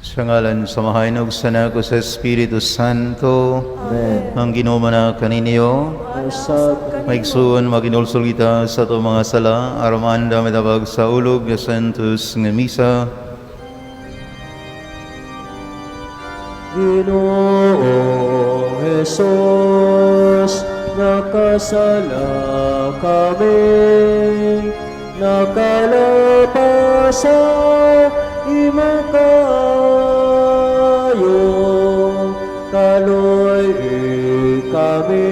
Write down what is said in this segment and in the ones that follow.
Sa ngalan sa Amahan ug sa Anak ug sa Espiritu Santo. Amen. Ang Ginoo mauna kaninyo. Usab. Mga igsoon, maghinulsol kita sa atong mga sala aron maandam mitabag sa ulog nga Santos nga Misa. Ginoong Jesus, nakasala kami, nakalapas sa imong kaayo, kaluy-i kami,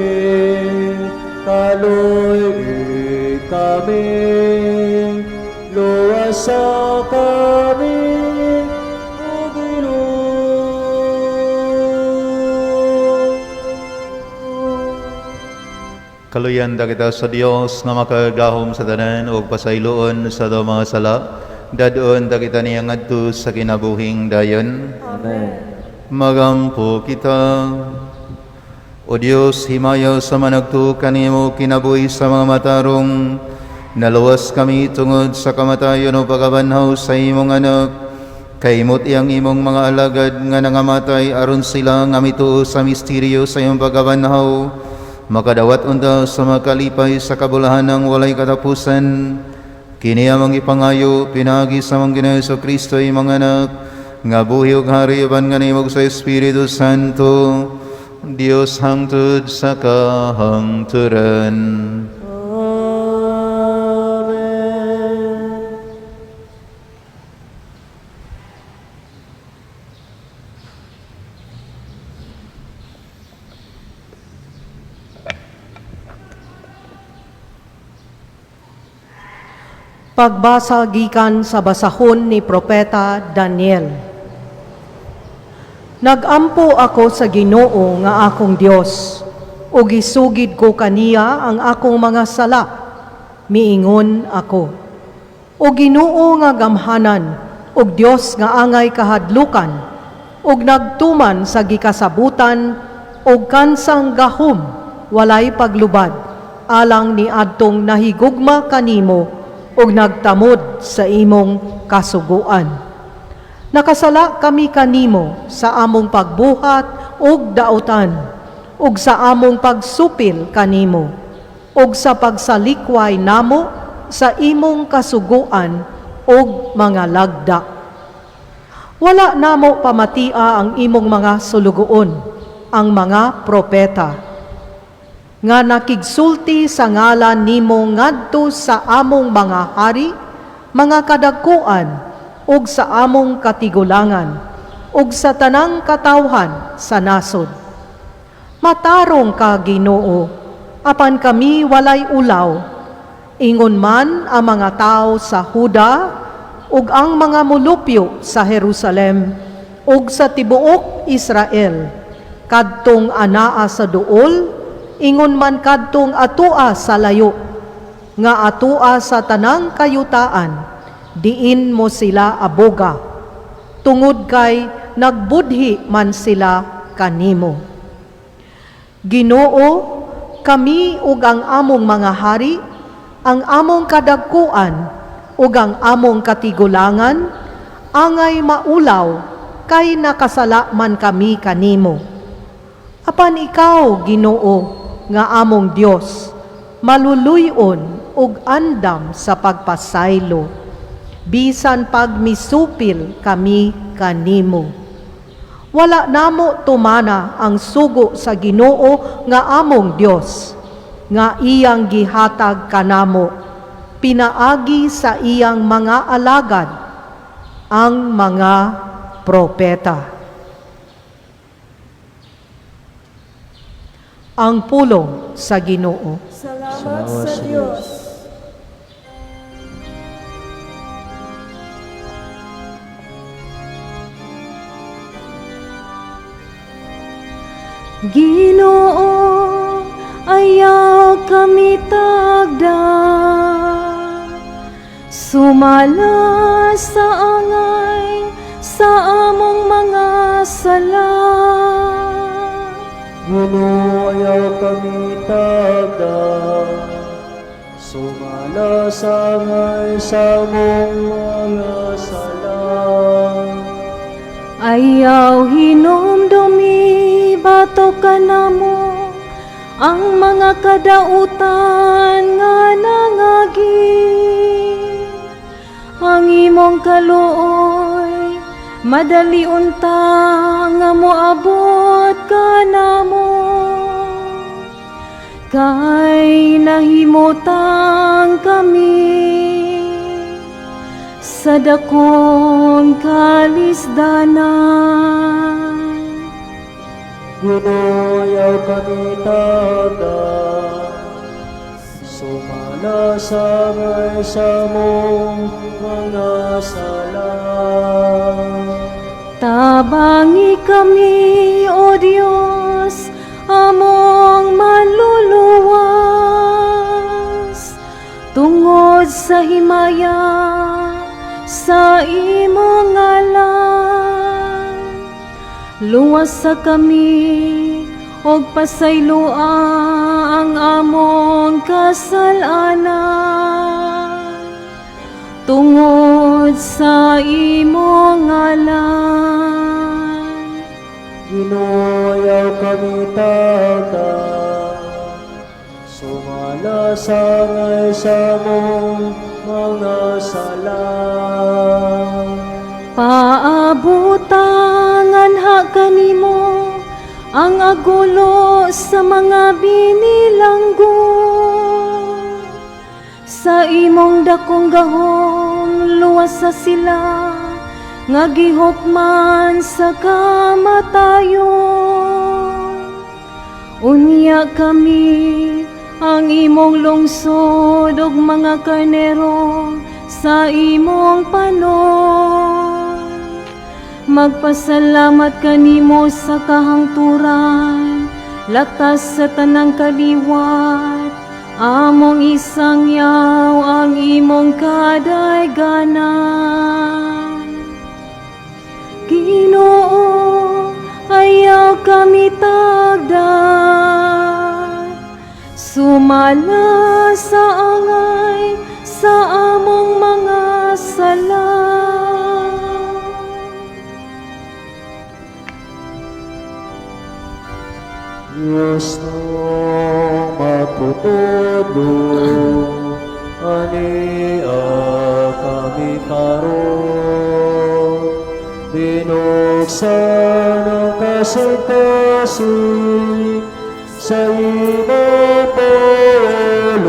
kaluy-i kami, luwasa kami, O Ginoo. Kaluyan ta kita sa Dios nga makagahom sa tanan ug pasayloon sa atong mga sala. Dad-on ta kita niya ngadto sa kinabuhing dayon. Amen. Magampo kita. O Dios, himaya sa managtuo kanimo kinabuhi sa mga matarong. Naluwas kami tungod sa kamatayon o pagkabanhaw sa imong anak. Kay imot ang imong mga alagad nga nangamatay aron sila nga mituo sa misteryo sa imong pagkabanhaw. Makadawat unta sa makalipay sa kabulahanang walay katapusan. Kini among ipangayo pinaagi sa among Ginoong Kristo, imong anak, nga buhi ug hari uban kanimo sa Espiritu Santo, Dios, hangtod sa kahangturan. Amen. Pagbasa gikan sa basahon ni Propeta Daniel. Nagampo ako sa Ginoo nga akong Dios, ug gisugid ko kaniya ang akong mga sala. Miingon ako: "O Ginoo nga gamhanan, ug Dios nga angay kahadlukan, ug nagtuman sa gikasabutan ug kansang gahom walay paglubad, alang ni adtong nahigugma kanimo ug nagtamod sa imong kasuguan. Nakasala kami kanimo sa among pagbuhat ug dautan, ug sa among pagsupil kanimo, ug sa pagsalikway namo sa imong kasuguan ug mga lagda. Wala namo pamatia ang imong mga sulugoon, ang mga propeta, nga nakigsulti sa ngalan nimo ngadto sa among mga hari, mga kadagkuan, ug sa among katigulangan, ug sa tanang katawhan sa nasod. Matarong ka, Ginoo, apan kami walay ulaw. Ingon man ang mga tao sa Huda ug ang mga mulupyo sa Jerusalem ug sa tibuok Israel, kadtong anaa sa duol, ingon man kadtong atua sa layo, nga atua sa tanang kayutaan, diin mo sila aboga, tungod kay nagbudhi man sila kanimo. Ginoo, kami ug ang among mga hari, ang among kadagkuan ug ang among katigulangan, angay maulaw kay nakasala man kami kanimo. Apan ikaw, Ginoo, nga among Dios, maluluy-on ug andam sa pagpasaylo, bisan pag misupil kami kanimo. Wala namo tumana ang sugo sa Ginoo nga among Dios, nga iyang gihatag kanamo, pinaagi sa iyang mga alagad, ang mga propeta." Ang pulong sa Ginoo. Salamat Salamat sa sa Diyos. Ginoo, ayaw kami tagda, sumala sa angay sa among mga sala. Ginoo, ayaw kami tagda, sumala sa angay sa among mga sala. Ayaw hinumdumi, batok kanamo ang mga kadautan nga nangagi. Ang imong kaluoy madali unta nga moabot kanamo, kay nahimutang kami sa dakong kalisdanan. Ginoo, ayaw kami tagda, sumala sa angay sa among mga sala. Tabangi kami, O Dios, among manluluwas, tungod sa himaya sa imong ngalan. Luwasa kami og pasayloa ang among kasalanan tungod sa imong ngalan. Ginoo, ayaw kami tagda, sumala sa angay sa among mga sala. Paabutangan anha kanimo ang agulo sa mga binilanggo. Sa imong dakong gahom, luwasa sila nga gihukman sa kamatayon. Unya kami ang imong lungsod ug mga karnero sa imong panon. Magpasalamat kanimo sa kahangturan, latas sa tanang kaliwat, among isangyaw ang imong kadayganan. Ginoo, ayaw kami tagda, sumala sa angay sa among mga sala. Diyos nung magtutudlo, ania kami karon. Binuksan ang kasing-kasing sa imong pulong.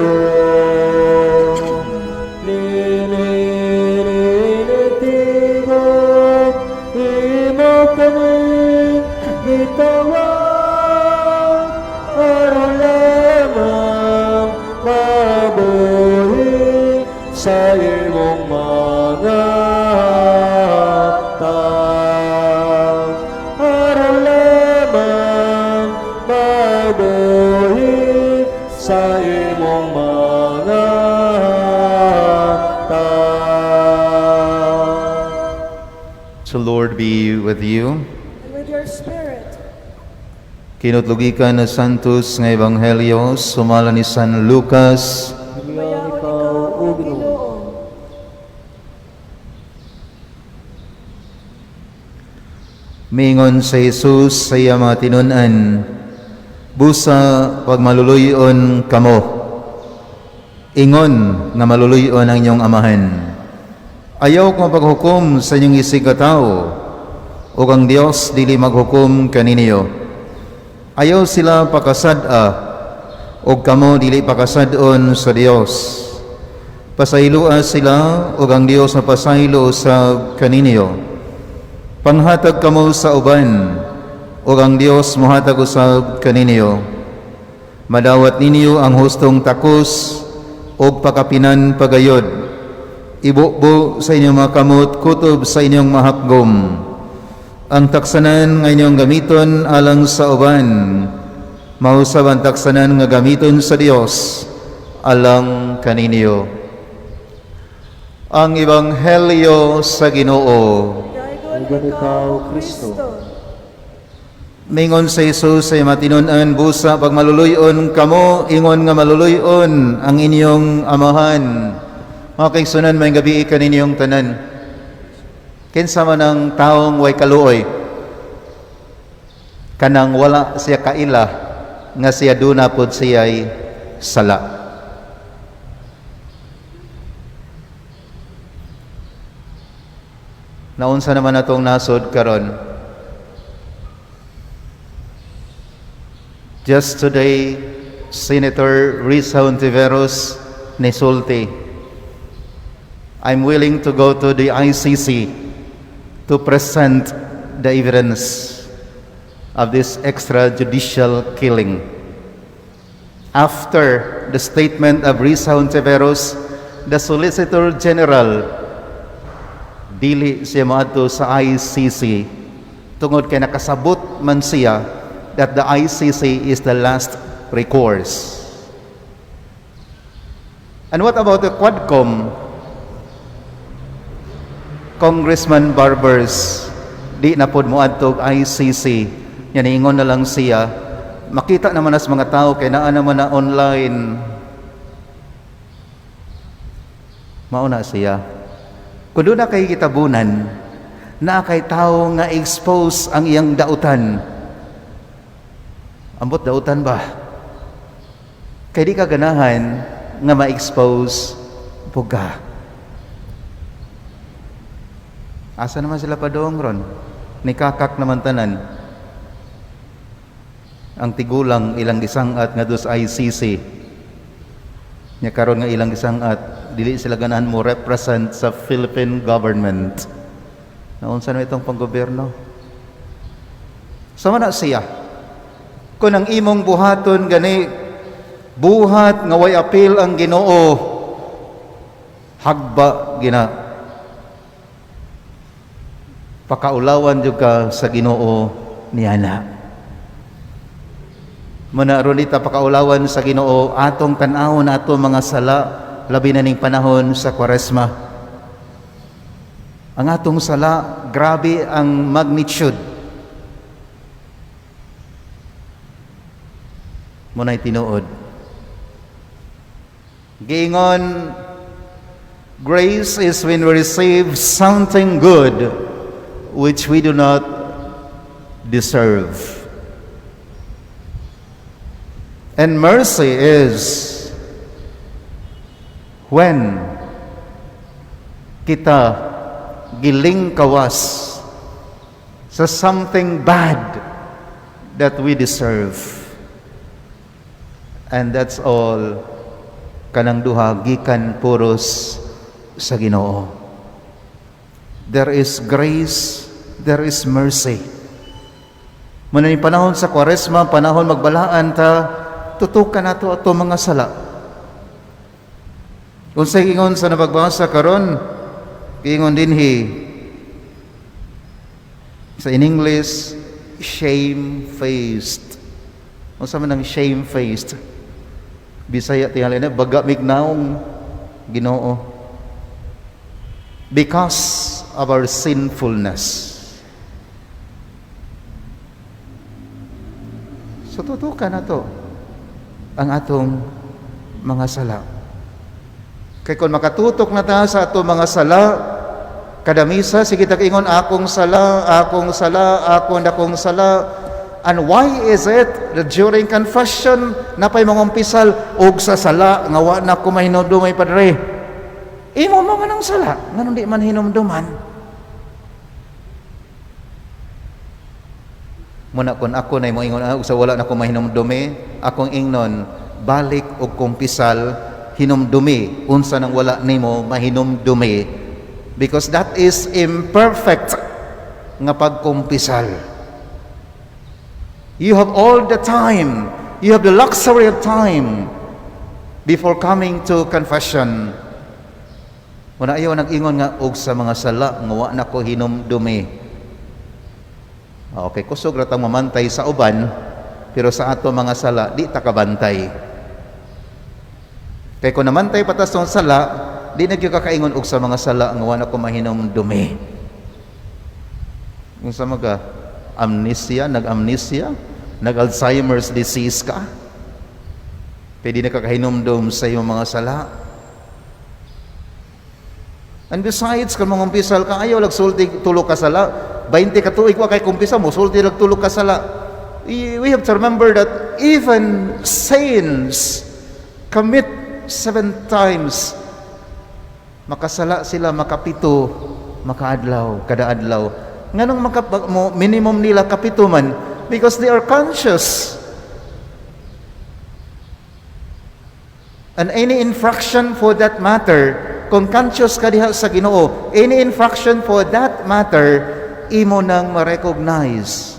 Linilitigog, imo kami gitawag, aron lamang mabuhi sa imong mga hamtang. Aron lamang mabuhi sa imong mga hamtang. The Lord be with you. And with your spirit. Kinutlo gikan sa Santos nga Ebanghelyo sumala ni San Lucas. Himayaon ikaw, O Ginoo. Mingon si Jesus sa iya mga tinun-an, "Busa pagmaluluy-on kamo, ingon nga maluluy-on ang inyong amahan. Ayaw ko paghukom sa inyong isigkatawo, ug ang Dios dili maghukom kaninyo. Ayaw sila pakasad-a, ug kamo dili pakasad-on sa Dios. Pasayloa sila, ug ang Dios mapasaylo sa kaninyo. Panghatag kamo sa uban, ug ang Dios mohatag usab kaninyo. Madawat ninyo ang hustong takos ug pakapinan pagayod. Ibubo sa inyong mga kamot kutob sa inyong mahapgom. Ang taksanan nga inyong gamiton alang sa uban, mao usab ang taksanan nga gamiton sa Dios alang kaninyo." Ang Ebanghelyo sa Ginoo. Daygon ikaw, Kristo. Mingon si Jesus sa mga tinun-an, "Busa pagmaluluy-on kamo, ingon nga maluluy-on ang inyong amahan." Mga kaigsuonan, maayong gabii kaninyong tanan. Kinsa man ang taong way kaluoy? Kanang wala siya kaila nga siya duna pod siya'y sala. Naunsa naman atong nasod karon? Just today, Senator Risa Hontiveros nisulti, "I'm willing to go to the ICC to present the evidence of this extrajudicial killing." After the statement of Risa Hontiveros, the Solicitor General, dili siya moadto sa ICC tungod kay nakasabot man siya that the ICC is the last recourse. And what about the Quadcom? Congressman Barbers, di na pod moadto og ICC. Yan, ingon na lang siya, makita naman nas mga tao kay naa naman na online. Mauna siya. Kung duna kay gitabunan, naa kay tao nga expose ang iyang dautan. Ambot dautan ba? Kay di ka ganahan nga ma-expose buga. Asa naman sila padong ron? Nikakak naman tanan. Ang tigulang ilang gisangat nga sa ICC. Nya karon nga ilang gisangat, dili sila ganahan mo represent sa Philippine government. Naunsa na itong panggobyerno? Sama na siya. Kung ang imong buhaton gani, buhat nga way apil ang Ginoo, hagba gina. Pakaulawan jud ka sa Ginoo niana. Muna ron ita pakaulawan sa Ginoo, atong tan-awon ato mga sala, labi na ning panahon sa Kwaresma. Ang atong sala, grabe ang magnitude. Muna'y tinuod. Giingon, grace is when we receive something good which we do not deserve. And mercy is when kita gilingkawas sa something bad that we deserve. And that's all, kanang duha gikan puros sa Ginoo. There is grace, there is mercy. Muna ni panahon sa Kwaresma, panahon magbalaan ta, tutukan nato ato mga sala. Unsay ingon sa nabagbasa karon? Giingon dinhi sa in English, shame-faced. Unsa man ang shame-faced? Bisaya tingali na baga mignaong, Ginoo. Because of our sinfulness. So tutukan nato ang atong mga sala. Kay kung makatutok na ta sa atong mga sala, kada misa, sige tag ingon, "Akong sala, akong sala, akong dakong sala." And why is it that during confession, napay mga umpisal, "Og sa sala, nga wa na ko mahinumdumay, Padre"? Imo man ang sala, nganong di man hinumduman? Muna kung ako na moingon, "Ah, sa wala na ko mahinumdumi," akong ingnon, balik og kumpisal, hinumdumi unsa nang wala nimo mahinumdumi, because that is imperfect nga pagkumpisal. You have all the time. You have the luxury of time before coming to confession. Muna ayaw nag-ingon nga, "Og sa mga sala nga wa na ko hinumdumi." Okay, kusog ra tang mamantay sa uban, pero sa ato mga sala di ta kabantay. Kay kung namantay pa ta sa sala, di na gyud ka kaingon, "Og sa mga sala nga wa na ko mahinumdumi." Unsa maga amnesia, nag-amnesia, nag-Alzheimer's disease ka. Pwede na ka kahinumdum sa iyong mga sala. And besides, kung mangumpisal ka, ayaw lag sulti tulo ka sala. 20 ka tuig wa kay kumpisa mo, sulti lag tulo ka sala. We have to remember that even saints commit seven times. Makasala sila makapito, makaadlaw, kada adlaw. Nganong maka, mo, minimum nila kapito man? Because they are conscious. And any infraction for that matter, kung conscious ka diha sa Ginoo, any infraction for that matter, imo nang ma-recognize.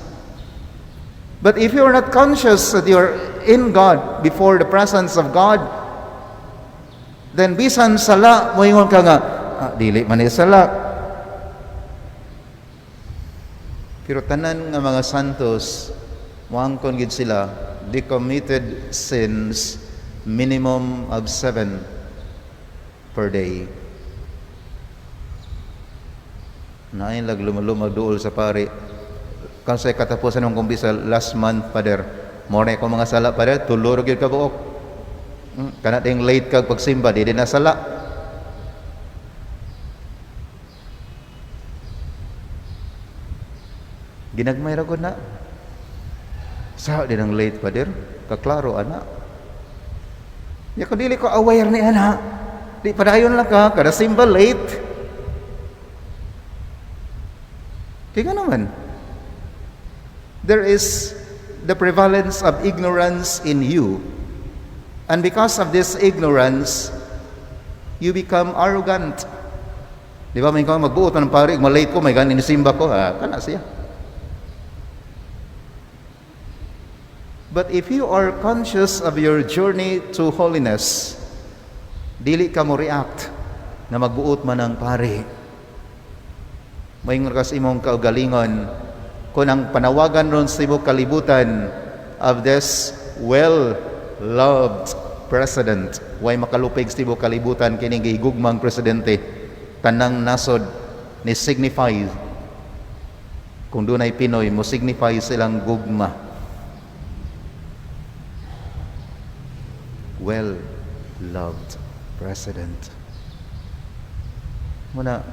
But if you are not conscious that you are in God, before the presence of God, then bisan sala, moingon ka nga, "Ah, dili man ni sala." Pero tanan nga mga santos, moangkon gid sila, they committed sins minimum of 7 per day. Naay lag lumalumag duol sa pari. Kan sa katapusan ng kumbisa last month, Father, mo na ko mga sala, Father, tulo ra gyud ka buok. Kana ding late kag pagsimba, di din na sala. Ginagmay ra gud na. Sa din ang late, Father, kaklaro ana. Ya kung dili ko aware ni ana, di padayon lang ka, kada simba late. Kaya nga naman, there is the prevalence of ignorance in you. And because of this ignorance, you become arrogant. Di ba, may kang magbuot ng pari, malate ko, may ganin simba ko, ha, kana siya. But if you are conscious of your journey to holiness, dili ka mo react na magbuot man ang pari. Moingon ka sa imong kaugalingon, kung ang panawagan ron sa imong kalibutan of this well-loved president, way makalupig sa imong kalibutan kining gihigugmang presidente, tanang nasod ni signify, kung dunay Pinoy, mo signify silang gugma. Well-loved president. Muna,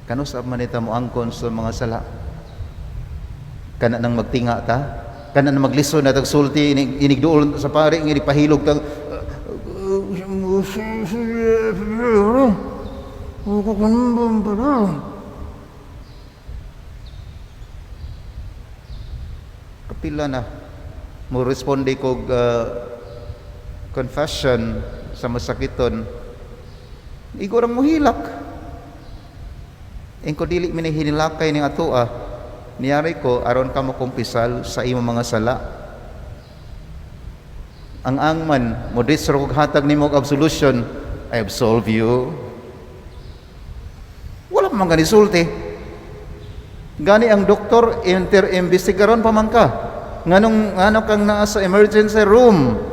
kanus-a man ita mo angkon sa mga sala? Kana nang magtinga ta? Kana nang maglisod na tagsulti, inigduol sa pari, inig pahilog tag, kapila na mo responde kog confession sa masakiton, igo ra mohilak. Ingko dili mi hinilakay ning atoa, niyari ko aron ka mokumpisal sa imong mga sala. Ang angman mo disro kog hatag nimo og absolution, I absolve you. Wala man gani sulti. Gani ang doktor inter-investigaron pa man ka. Nganong ngano kang naa sa emergency room?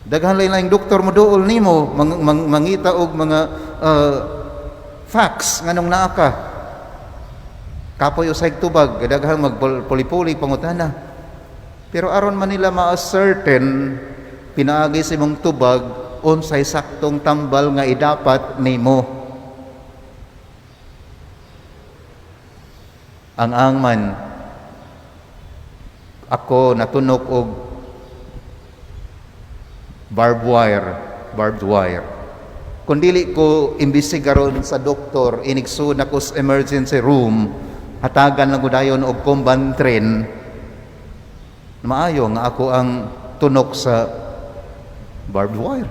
Daghan lain doktor mo duol nimo mangita og mga facts nganong naa ka. Kapoy usay tubag, daghang magpuli-puli pangutana. Pero aron man nila ma-ascertain pinaagi sa imong tubag unsay saktong tambal nga idapat nimo. Ang angman ako natunok og barbed wire, barbed wire. Kung dili ko imbestigaron sa doktor, inigsud ako sa emergency room, hatagan lang ko dayon og Combantrin, maayo nga ako ang tunok sa barbed wire.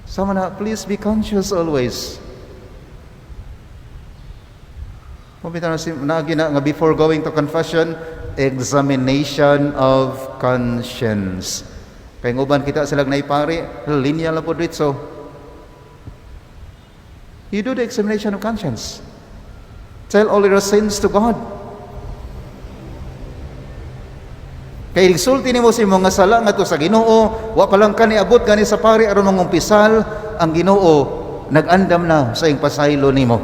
Sama na, please be conscious always. Pumita na si naagi na nga before going to confession, examination of conscience. Kay nguban kita silang naipari, linya lang po dito. You do the examination of conscience. Tell all your sins to God. Kay igsulti nimo sa imong nga sala ngadto sa Ginoo, wa pa lang ka niabot gani sa pari aron mangumpisal, ang Ginoo nag-andam na sa iyong pasaylo nimo.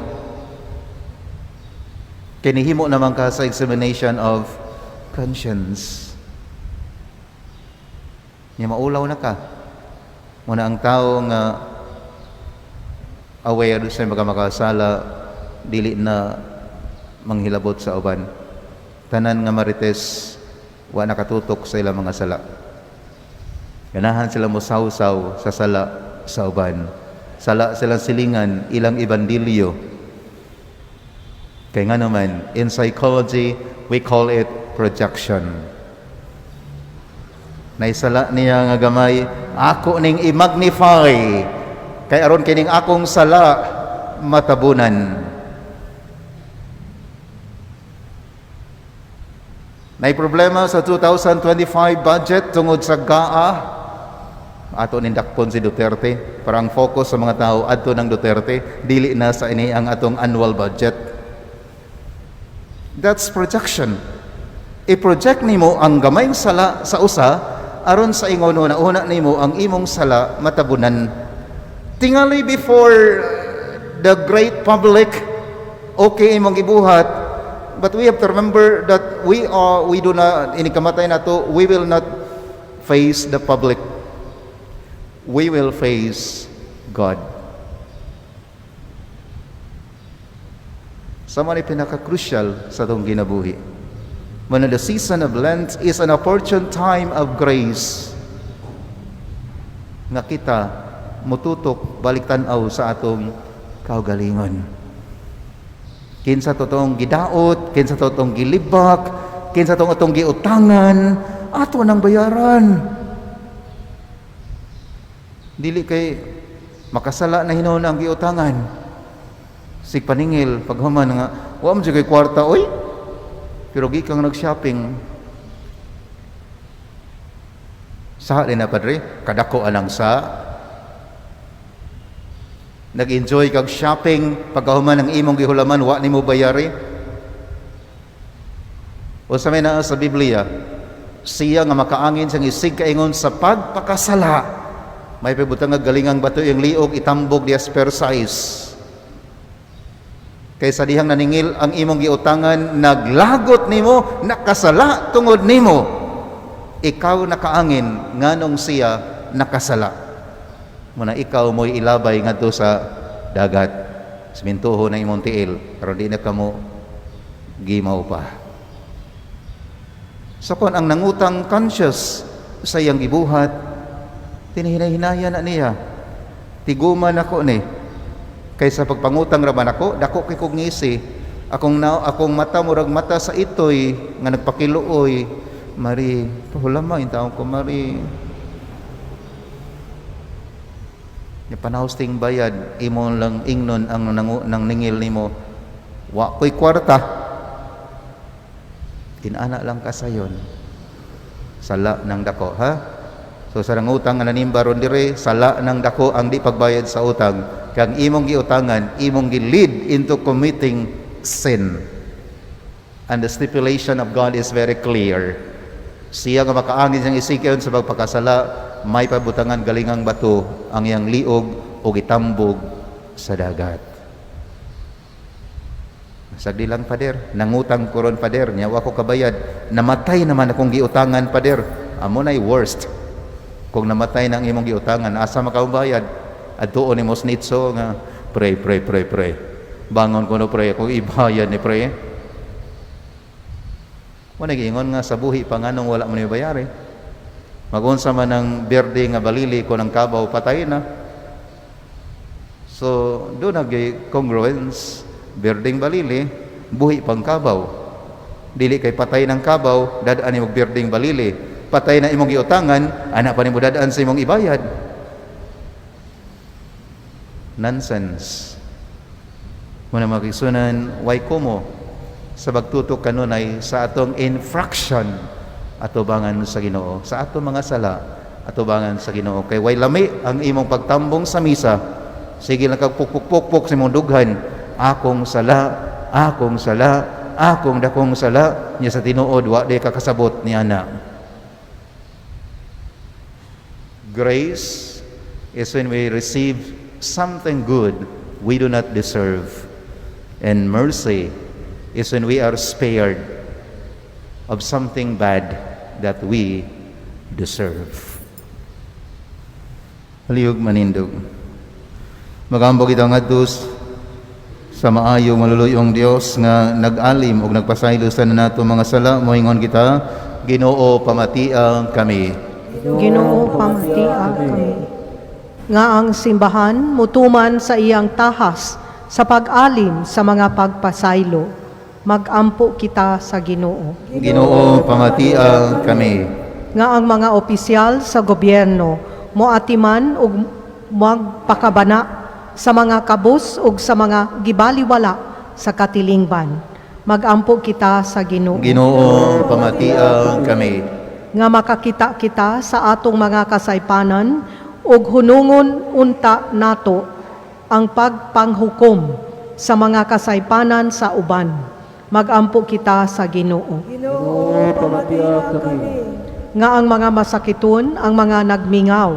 Kay nihimo naman ka sa examination of conscience. Nya maulaw na ka. Muna ang tao nga aware sa mga makasala, dili na manghilabot sa uban. Tanan nga marites, wa nakatutok sa ilang mga sala. Ganahan sila mosawsaw sa sala sa uban. Sala silang silingan, ilang ibandilyo. Kay nga naman, in psychology, we call it projection. Naisala niya nga gamay, ako ning i-magnify. Kay aron kining akong sala matabunan. Nay problema sa 2025 budget tungod sa GAA. Ato ning dakpon si Duterte para ang focus sa mga tao adto ng Duterte, dili na sa ini ang atong annual budget. That's projection. I-project nimo ang gamayng sala sa usa aron sa ingon na una nimo ang imong sala matabunan. Tingali before the great public, okay imong gibuhat, but we have to remember that we do not, ini kamatay nato, we will not face the public. We will face God. Sama ni pinaka-crucial sa atong ginabuhi. When the season of Lent is an opportune time of grace, nga kita mututok balik tan-aw sa atong kaugalingon. Kinsa totoong gidaot, kinsa totoong gilibak, kinsa totoong atong giutangan, ato nang bayaran. Dili kay makasala na hinuon ang giutangan. Sig paningil paghuman nga wa man jud kay kwarta oy. Pero gikang nag-shopping. Sa na padre, kadako anang sa nag-enjoy kag shopping pagkahuman ang imong gihulaman wa nimo bayari. O sa may naa sa Biblia, siya nga makaangin siyang isig kaingon sa pagpakasala. May pabutang nga galingang bato yung liog itambog diya per size. Kaysa dihang naningil ang imong giutangan, naglagot nimo, nakasala tungod nimo. Ikaw nakaangin nganong siya nakasala. Muna ikaw mo'y ilabay ngadto sa dagat. Simintuho na imong tiil aron di na kamo gimaw pa. So kon ang nangutang conscious sa iyang gibuhat, tinihinay-hinaya na niya. Tiguman ako ni. Kaysa pagpangutang ra man ako, dako kay kog ngisi. Akong na, akong mata murag mata sa itoy nga nagpakiluoy. Mari, pahulama in taong ko mari. Nya panahusting bayad, imo lang ingnon ang nang ningil nimo. Wa ko'y kwarta. Inana lang kasayon. Sala ng dako, ha? So sa nangutang nga nanimba ron dire, sala ng dako ang di pagbayad sa utang. Kang imong giutangan, imong gi-lead into committing sin. And the stipulation of God is very clear. Siya nga makaangin siyang isikayon sa pagpakasala, may pabutangan galingang bato ang iyang liog o gitambog sa dagat. Sagdi lang, pader, nangutang ko ron, pader, niya wa ko kabayad, namatay naman akong giutangan, pader. Amo na'y worst. Kung namatay na ang imong giutangan, asa makabayad? Adtuon nimo snitso nga pray, pray, pray, pray. Bangon ko no pray, akong ibayad ni pray. Wala giingon nga sa buhi pa nganong wala man bayari. Magunsa man ang berde nga balili ko ng kabaw, patay na. So do nagay congruence, berdeng balili, buhi pang kabaw. Dili kay patay ng kabaw, dadaan imong berdeng balili. Patay na imong giutangan, anak pa nimo dadaan sa imong ibayad. Nonsense. Muna makisunan, way kumo sa pagtutok kanunay sa atong infraction atubangan sa Ginoo, sa atong mga sala atubangan sa Ginoo. Kay way lami ang imong pagtambong sa misa, sige lang kag pukpuk-pukpuk sa imong dughan, akong sala, akong sala, akong dakong sala, niya sa tinuod wa di ka kasabot ni ana. Grace is when we receive something good we do not deserve. And mercy is when we are spared of something bad that we deserve. Palihog manindog. Magampo kita ngadto sa maayo, maluluyong Dios nga nag-alim ug nagpasaylo sa nato mga sala. Moingon kita, Ginoo, pamatia kami. Ginoo, pamatia kami. Nga ang simbahan mutuman sa iyang tahas sa pag-alim sa mga pagpasaylo. Magampo kita sa Ginoo. Ginoo, pamatia kami. Nga ang mga opisyal sa gobyerno moatiman ug magpakabana sa mga kabus ug sa mga gibaliwala sa katilingban. Magampo kita sa Ginoo. Ginoo, pamatia kami. Nga makakita kita sa atong mga kasaypanan ug hunungon unta nato ang pagpanghukom sa mga kasaypanan sa uban. Magampo kita sa Ginoo. Ginoo, pamatia kami. Nga ang mga masakiton, ang mga nagmingaw,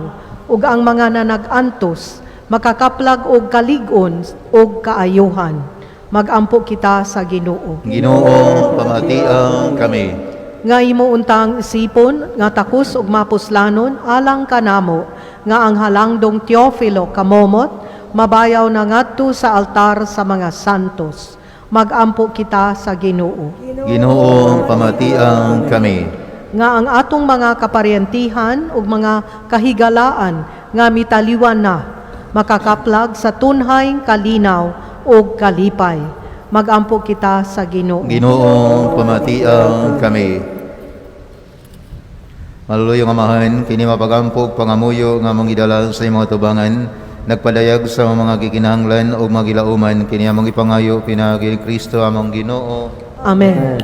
ug ang mga nanag-antos makakaplag og kalig-on ug kaayuhan. Magampo kita sa Ginoo. Ginoo, pamatia kami. Nga imo untang isipon nga takos ug mapuslanon alang kanamo nga ang halangdong Teofilo Camomot mabayaw na ngadto sa altar sa mga santos. Magampo kita sa Ginoo. Ginoo, pamatia kami. Nga ang atong mga kaparyentihan ug mga kahigalaan nga mitaliwan na makakaplag sa tunhay, kalinaw ug kalipay. Magampo kita sa Ginoo. Ginoo, pamatia kami. Maluluyong Amahan, kini mapagampo ug pangamuyo nga among gidala sa imong atubangan, nagpadayag sa mga gikinahanglan ug mga gilauman, kini among ipangayo pinaagi ni Kristo among Ginoo. Amen.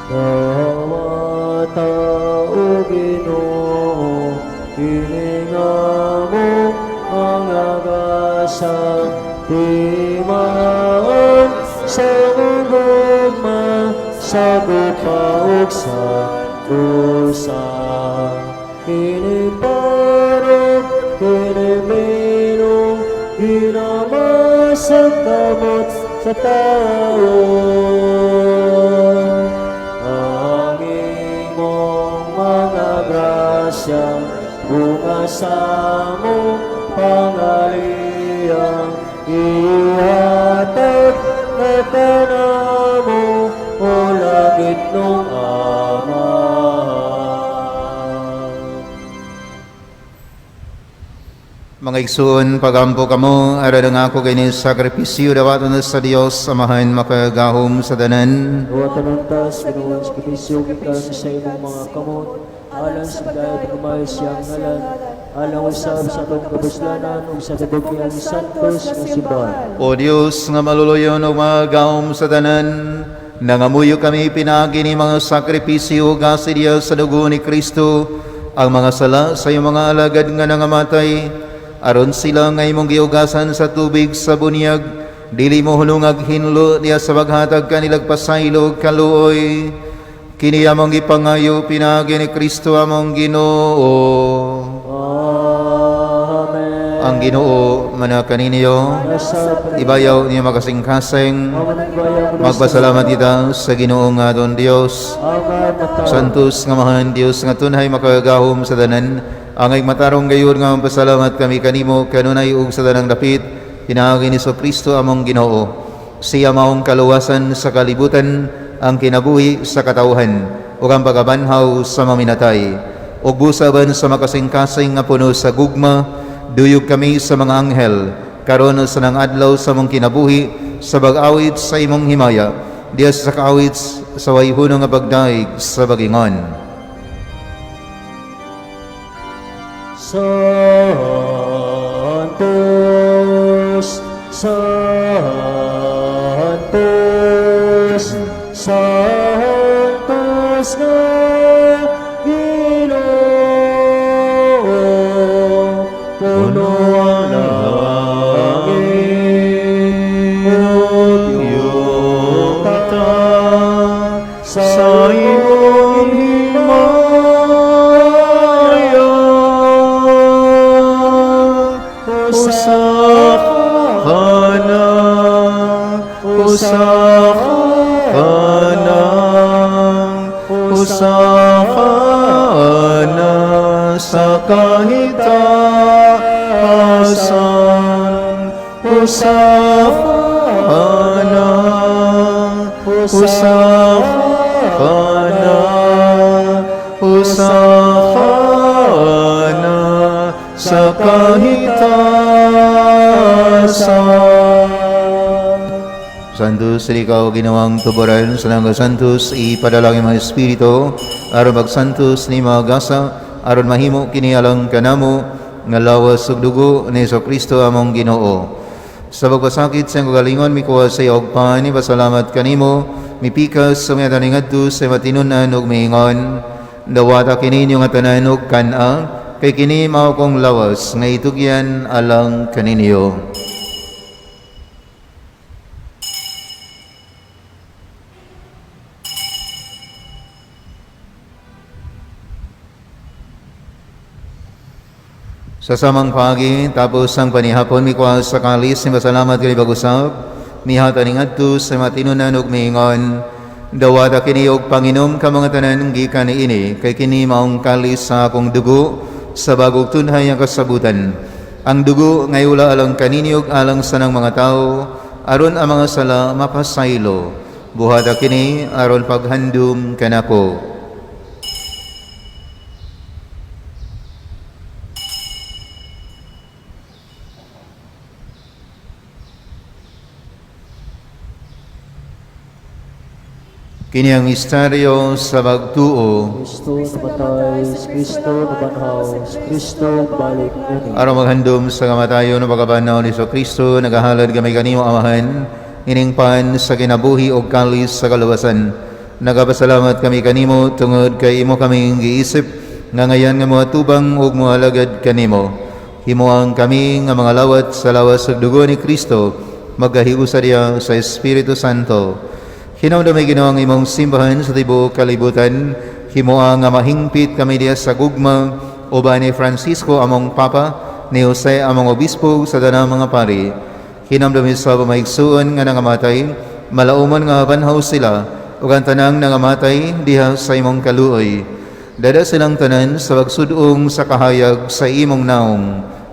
Dawata o Ginoo, kini nga among mga gasa, timaan sa imong gugma, sa gupa ug sa kusa. Kini paro, kini mino, ginamasang kamot sa tao. Ang imong mga grasya, bunga sa among pangaliyang, ihatag na kanamo, o langit nung Amahan. Mga igsoon, pagampo kamo, aron ang ako kini sakripisyo dawaton sa Dios Amahan makagahom sa tanan. Dawata unta sa Ginoo ang sakripisyo gikan sa imong mga kamot, alang sa pagdayon pagkamaayo sa iyang ngalan, alang usab sa atong kapuslanan ug sa tibuok niyang santos nga simbahan. O Dios nga maluluyon ug makagahom sa tanan, nangamuyo kami pinaagi ni mga sakripisyo gasi diya sa dugo ni Kristo ang mga sala sa iyong mga alagad nga nangamatay, aron sila nga imong giugasan sa tubig sa bunyag, dili mo hulungag hinlo diya sa paghatag kanilag pasaylo ug kaluoy. Kini among gipangayo pinaagi ni Kristo among Ginoo. Amen. Ang Ginoo mana kaninyo. Nasa Ibayaw niyo makasingkasing. Magpasalamat kita sa Ginoo nga aton Dios. Ama mata. Santos nga Amahan Dios nga tunhay makagagahom sa tanan, angay matarong gayud nga magpasalamat kami kanimo kanunay ug sa tanang dapit pinaagi ni Kristo among Ginoo. Siya maong kaluwasan sa kalibutan, ang kinabuhi sa katawhan ug ang pagabanhaw sa maminatay. Ug busaban sa makasingkasing nga puno sa gugma, duyog kami sa mga anghel karon sa nang adlaw sa mong kinabuhi sa pag-awit sa imong himaya diya sa kaawit sa wayhuno nga pagdaig sa bagingon. Santos, Santos, Santos nga Ginoo, puno ang langit ug yuta sa imong himaya. Hosana, Hosana. sa kahitasan. Hosana, Hosana, Hosana sa kahitasan. Santos, ikaw ginawang tuburan sa nang santos, ipadalangin mga espiritu, aron magsantos ni mga gasa, aron mahimo kini alang kanamo, nga lawas ug dugo ni Hesus Kristo among Ginoo. Sa pagpasakit sa iyang kagalingon, mikuha sa iyo og pan, ipasalamat kanimo, mipikas sa mga taningadto sa matinunan ug miingon, dawata kini inyong nga tanan ug kan-a, kay kini mao kong lawas nga itugyan alang kaninyo. Sa samang pagi, tapos ang panihapon, mikuha sa kalis, ni masalamat kay bagusap, mihata ning adto sa matinunan ug miingon, dawata kini og panginom ka mga tanan gikan niini, kay kini maong kalis sa akong dugo, sa bagong tunhay ang kasabutan. Ang dugo ngay ula alang kaninyo ug alang sa nang mga tao, aron ang mga sala mapasaylo. Buhata kini aron paghandom kanako. Kini ang misteryo sa pagtuo. Kristo namatay, si Kristo nabanhaw, si Kristo balik muni. Aron maghandom sa kamatayon ng pagkabanhaw ni Kristo, nagahalad kami kanimo Amahan, ining pan sa kinabuhi o kalis sa kaluwasan. Nagapasalamat kami kanimo tungod kay imo kaming giisip nga ngayan nga moatubang ug moalagad kanimo. Himuang kami nga mga lawat sa lawas ug dugo ni Kristo, magkahiusa diya sa Espiritu Santo. Hinumdumi Ginoo ang imong simbahan sa tibuok kalibutan, himoa nga mahingpit kami diya sa gugma uban ni Francisco among Papa, ni Jose among Obispo sa tanang mga pari. Hinumdumi sa maigsuon nga nangamatay, malaumon nga banhaw sila, ug ang tanang nangamatay diha sa imong kaluoy. Dada silang tanan sa pagsudong sa kahayag sa imong naong.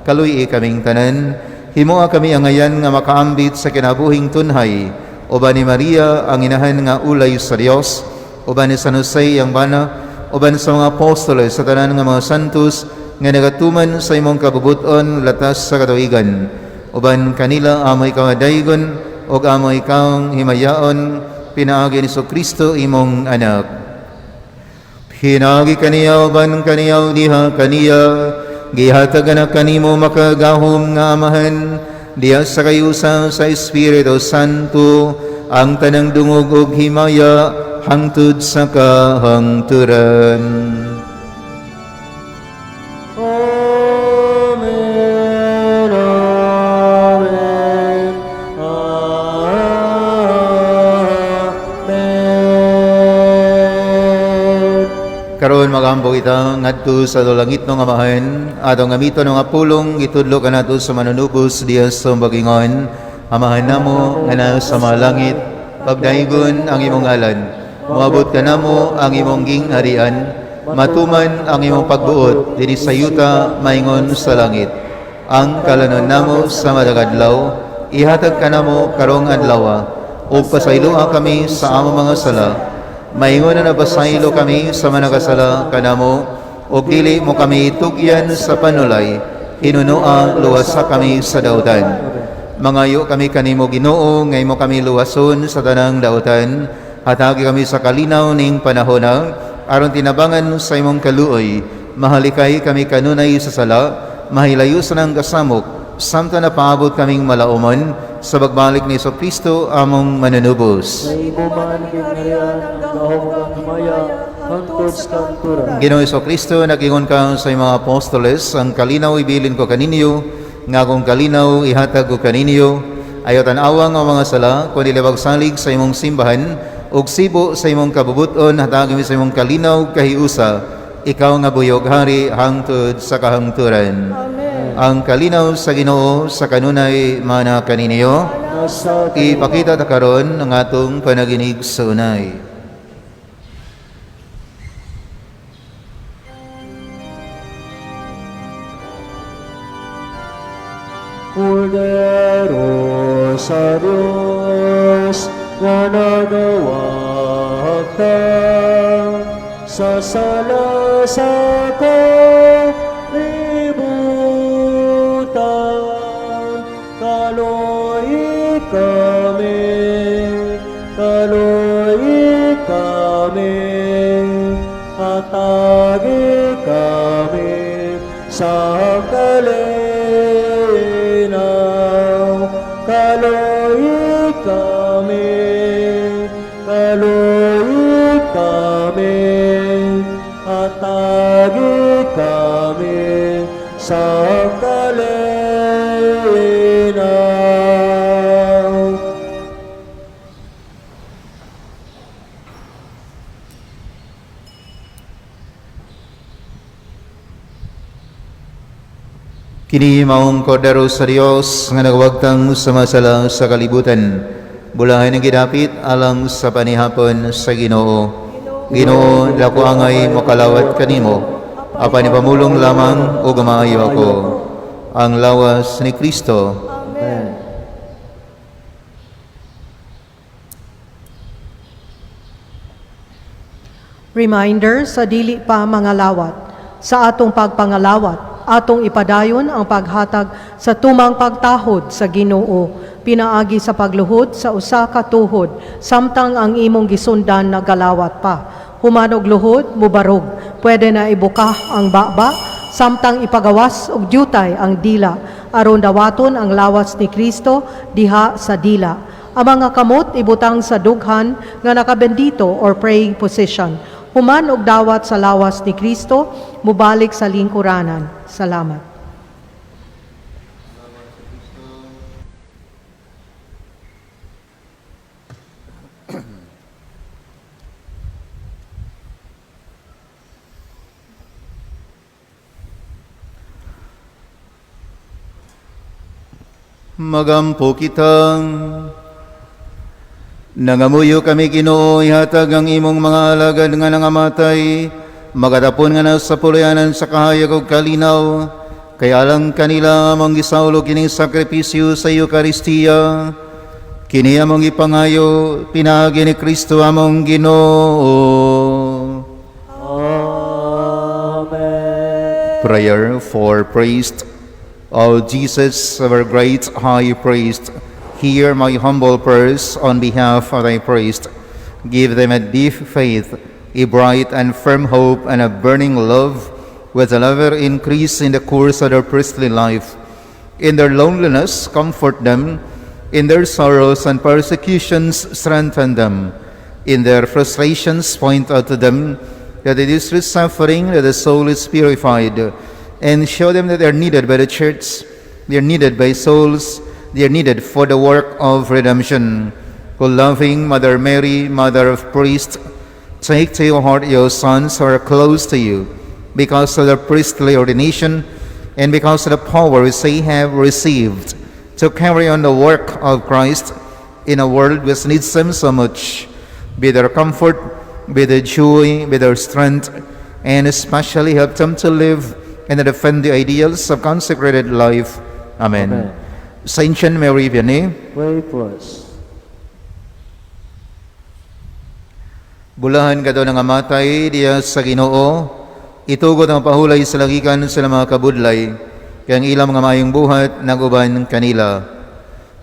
Kaluy kaming tanan, himoa kami angayan nga makaambit sa kinabuhing tunhay, uban ni Maria ang inahan nga ulay sa Dios, uban ni San Jose ang bana, uban sa mga apostoles sa tanan nga mga santos nga nagatuman sa imong kabubuton latas sa katuigan. Uban kanila amoy kamadaygon ug amoy kang himayaon pinaagi ni Kristo imong anak. Hinagi kaniya uban kaniya diha kaniya gihatag na kanimo makagahom nga amahan diha sa kayusa sa Espiritu Santo ang tanang dungog ug himaya hangtod sa kahangturan. Amen, Amen, Amen. Karon magampo kita ngadto sa langit ng Amahan, atong gamiton nga pulong gitudlo kanato sa manunubos diha sa bagingon. Amahan namo nga naa sa mga langit, pagdaygon ang imong ngalan. Moabot kanamo ang imong gingharian, matuman ang imong pagbuot dinhi sa yuta maingon sa langit. Ang kalanon namo sa matag adlaw, ihatag kanamo karong adlaw, ug pasayloa kami sa among mga sala maingon na napasaylo kami sa manakasala kanamo, ug dili mo kami tugyan sa panulay, hinunoa luwasa kami sa dautan. Mangayo kami kanimo Ginoo, ngay mo kami luwason sa tanang dautan, hatagi kami sa kalinaw ning panahona, aron tinabangan sa imong kaluoy, mahalikay kami kanunay sa sala, mahilayo sa nang kasamok, samtang napaabot kaming malaumon sa pagbalik ni Kristo among manunubos. Sa imo man ang gingharian, ang gahom ug ang himaya, hangtod sa kahangturan. Ginoong Kristo, nag-ingon ka sa imong mga apostoles, ang kalinaw ibilin ko kaninyo, nga akong kalinaw ihatag ko kaninyo, ayaw tan-awang ang mga sala, kundi pagsalig sa imong simbahan, ug sibo sa imong kabubuton, hatagi mi sa imong kalinaw kahiusa, ikaw nga buyog hari hangtod sa kahangturan. Amen. Ang kalinaw sa Ginoo sa kanunay mana kaninyo, Nasa ipakita ta karon ang atong panaginig sa unay. Kordero sa Diyos nga nagawagtang sa sala sa kalibutan. Kaluoyi kami, kaluoyi kami, hatagi kami sa kalinaw. Kaluoyi kami, kaluoyi kami, hatagi kami sa kalinaw. Kini maong kordero sa Dios nga nagwagtang sa masala sa kalibutan. Bulahan ang gidapit alang sa panihapon sa Ginoo. Ginoo, dako angay makalawat kanimo. Apan ipamulong lamang o gamaayo ako. Ang lawas ni Kristo. Amen. Reminder sa dili pa mga lawat. Sa atong pagpangalawat, atong ipadayon ang paghatag sa tumang pagtahod sa Ginoo, pinaagi sa pagluhod sa usa ka tuhod, samtang ang imong gisundan nagalawat pa. Human og luhod, mubarog. Pwede na ibukah ang baba, samtang ipagawas og dyutay ang dila, aron dawaton ang lawas ni Kristo diha sa dila. Ang mga kamot ibutang sa dughan nga nakabendito or praying position. Human og dawat sa lawas ni Kristo, mubalik sa lingkuranan. Salamat. Magampo kita. Nangamuyo kami, Ginoo, ihatag ang imong mga alagad nga nangamatay, magatapon nga na sa puluyanan sa kahayag ug kalinaw, kay alang kanila among gisaulo kining sakripisyo sa Eukaristiya. Kini among ipangayo pinaagi ni Kristo among Ginoo. Amen. Prayer for priest. O Jesus, our great high priest, hear my humble prayers on behalf of thy priest. Give them a deep faith, a bright and firm hope, and a burning love, with a ever increase in the course of their priestly life. In their loneliness, comfort them. In their sorrows and persecutions, strengthen them. In their frustrations, point out to them that it is through suffering that the soul is purified, and show them that they are needed by the church, they are needed by souls, they are needed for the work of redemption. O loving Mother Mary, Mother of Priests, take to your heart your sons who are close to you, because of their priestly ordination and because of the power which they have received to carry on the work of Christ in a world which needs them so much. Be their comfort, be their joy, be their strength, and especially help them to live and to defend the ideals of consecrated life. Amen. Amen. Saint John Mary Vianney, Pray for us. Bulahan kato nangamatay diya sa Ginoo, itugot ang pahulay sa lagikan sa mga kabudlay, kay ang ilang mga maayong buhat naguban kanila.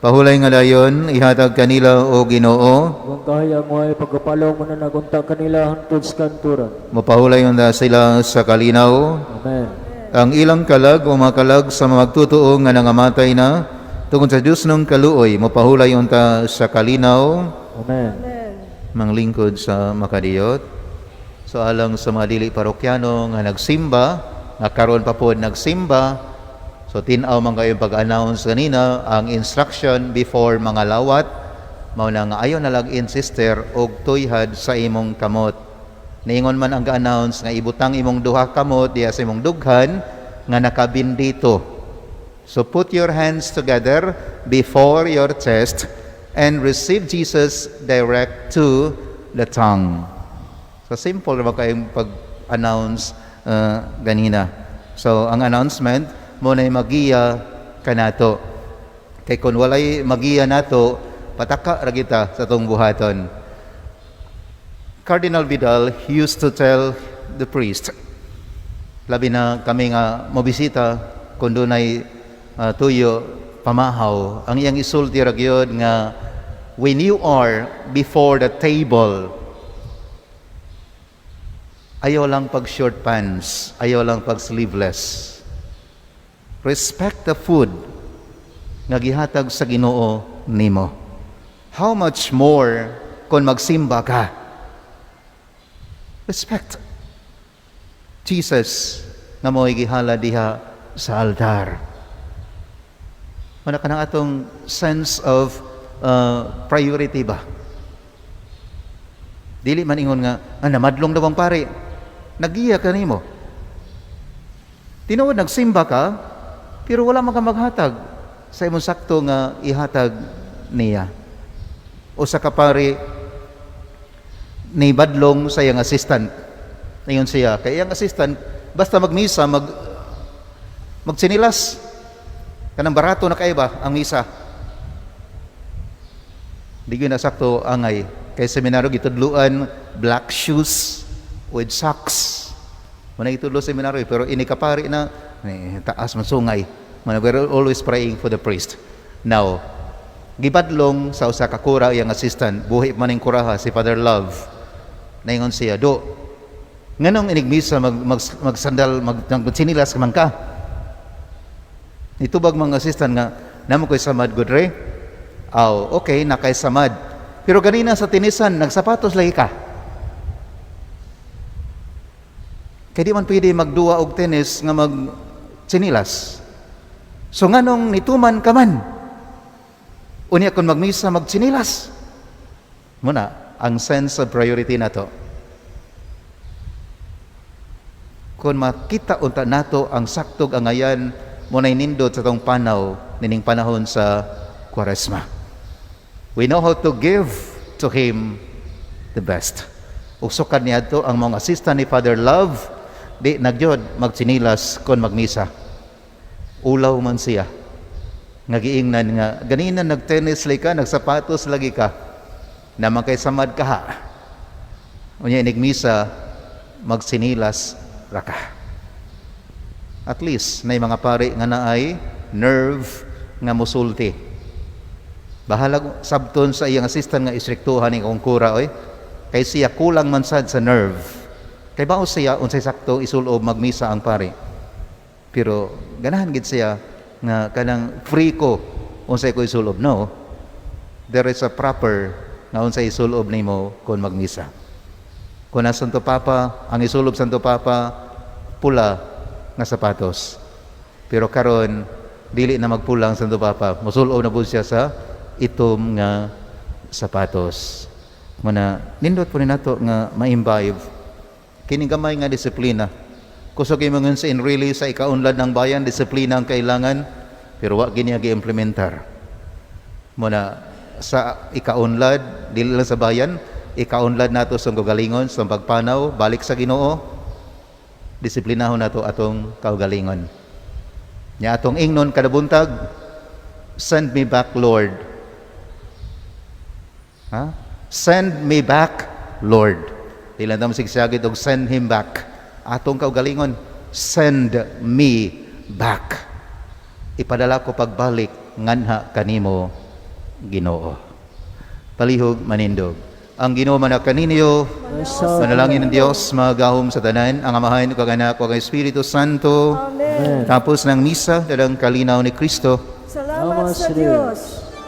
Pahulay nga dayon, ihatag kanila o Ginoo. Ang kahayag mo ay pagkapalong mananagunta kanila hangtod sa kanturan. Mapahulay unta sila sa kalinaw. Amen. Ang ilang kalag o mga kalag sa mga magtotoo nga nangamatay na tungod sa Dios ng kaluoy, mapahulay unta sa kalinaw. Amen. Manglingkod sa makadiyot. So alang sa mga dili parokyano nga nagsimba, nga karon pa pod nagsimba, so tin-aw man kayo pag-announce kanina ang instruction before mga lawat, mao na nga ayo na lang insister og tuyhad sa imong kamot. Niingon man ang ga-announce nga ibutang imong duha kamot diha sa imong dughan nga nakabindito. So put your hands together before your chest and receive Jesus direct to the tongue. So simple ra ba kayong pag-announce ganina. So ang announcement mo na magiya kanato. Kay kung walay magiya nato, pataka ra kita sa atong buhaton. Cardinal Vidal used to tell the priest, labi na kami nga mobisita kung dunay tuyo pamahaw, ang iyang isulti ra gyud nga when you are before the table, ayaw lang pag short pants, ayaw lang pag sleeveless. Respect the food nga gihatag sa Ginoo nimo. How much more kung magsimba ka? Respect. Jesus nga mo'y gihala diha sa altar. Mao na kanang atong sense of priority ba? Dili man ingon nga, ah, namadlong daw ang pare. Nagiya ka nimo. Tinuod nagsimba ka, pero wala man ka maghatag sa imong sakto nga ihatag niya. O sa kapari ni badlong sa iyang assistant. Ingon siya, kay iyang assistant basta magmisa magtsinilas. Kanang barato na kay ba ang misa. Di gyud na sakto angay kay seminaryo gitudluan black shoes with socks. Mao na gitudlo sa seminaryo, pero ini kapari na eh, taas man sungay. Mao na we're always praying for the priest. Now, gibadlong sa usa ka kura iyang assistant, buhi man ning kuraha si Father Love. Naingon siya, "Do, nganong inig misa mag, mag, magsandal, magtsinilas ka man ka?" Nitubag mga assistant nga, "Naa man ko'y samad gud re." "Aw, okay, naa kay samad. Pero ganina sa tinisan, nagsapatos lagi ka. Kay di man pwede magduwa og tennis nga mag tsinilas. So nganong nituman ka man? Unya kung magmisa magtsinilas." Mao na ang sense of priority nato. Kung makita unta nato ang saktog angayan, mao nay nindot sa atong panaw nining panahon sa Kwaresma. We know how to give to Him the best. Ug sukad niadto ang mga assistant ni Father Love di na gyud magtsinilas kon magmisa. Ulaw man siya. Nga giingnan nga ganina nagtennis lagi ka, nagsapatos lagi ka. Naa man kay samad ka ha. Unya inig misa magtsinilas ra ka. At least nay mga pari nga naay nerve nga musulti. Bahalag sabton sa iyang assistant nga istriktuhan ni akong kura oy. Kay siya kulang man sad sa nerve. Kay bao siya unsay sakto isulob magmisa ang pari. Pero ganahan gid siya nga kanang free ko unsay ko isulob. No. There is a proper nga unsay isulob nimo kon magmisa. Kung na Santo Papa, ang isulob Santo Papa pula nga sapatos. Pero karon dili na magpula ang Santo Papa, musulob na pud siya sa itom nga sapatos. Mao na nindot po ni nato nga ma-imbibe kining gamay nga disiplina. Kusog mangon sa Enrile sa ikaunlad ng bayan, disiplina ang kailangan, pero wa gini gi-implementar. Mao na sa ikaunlad, dili lang sa bayan, ikaunlad nato sa kaugalingon, sa pagpanaw, balik sa Ginoo, disiplinahon nato atong kaugalingon. Nya atong ingnon kada buntag, "Send me back, Lord." Ha? "Send me back, Lord." Di lang ta masigsagit og "Send him back." Atong kaugalingon, "Send me back. Ipadala ko pagbalik nganha kanimo, Ginoo." Palihog manindog. Ang Ginoo man kaninyo. Manalangin ng Dios magahom sa tanan, ang Amahan ug ang Anak ug ang Espiritu Santo. Amen. Tapos ng misa, dalang kalinaw ni Kristo. Salamat sa Diyos.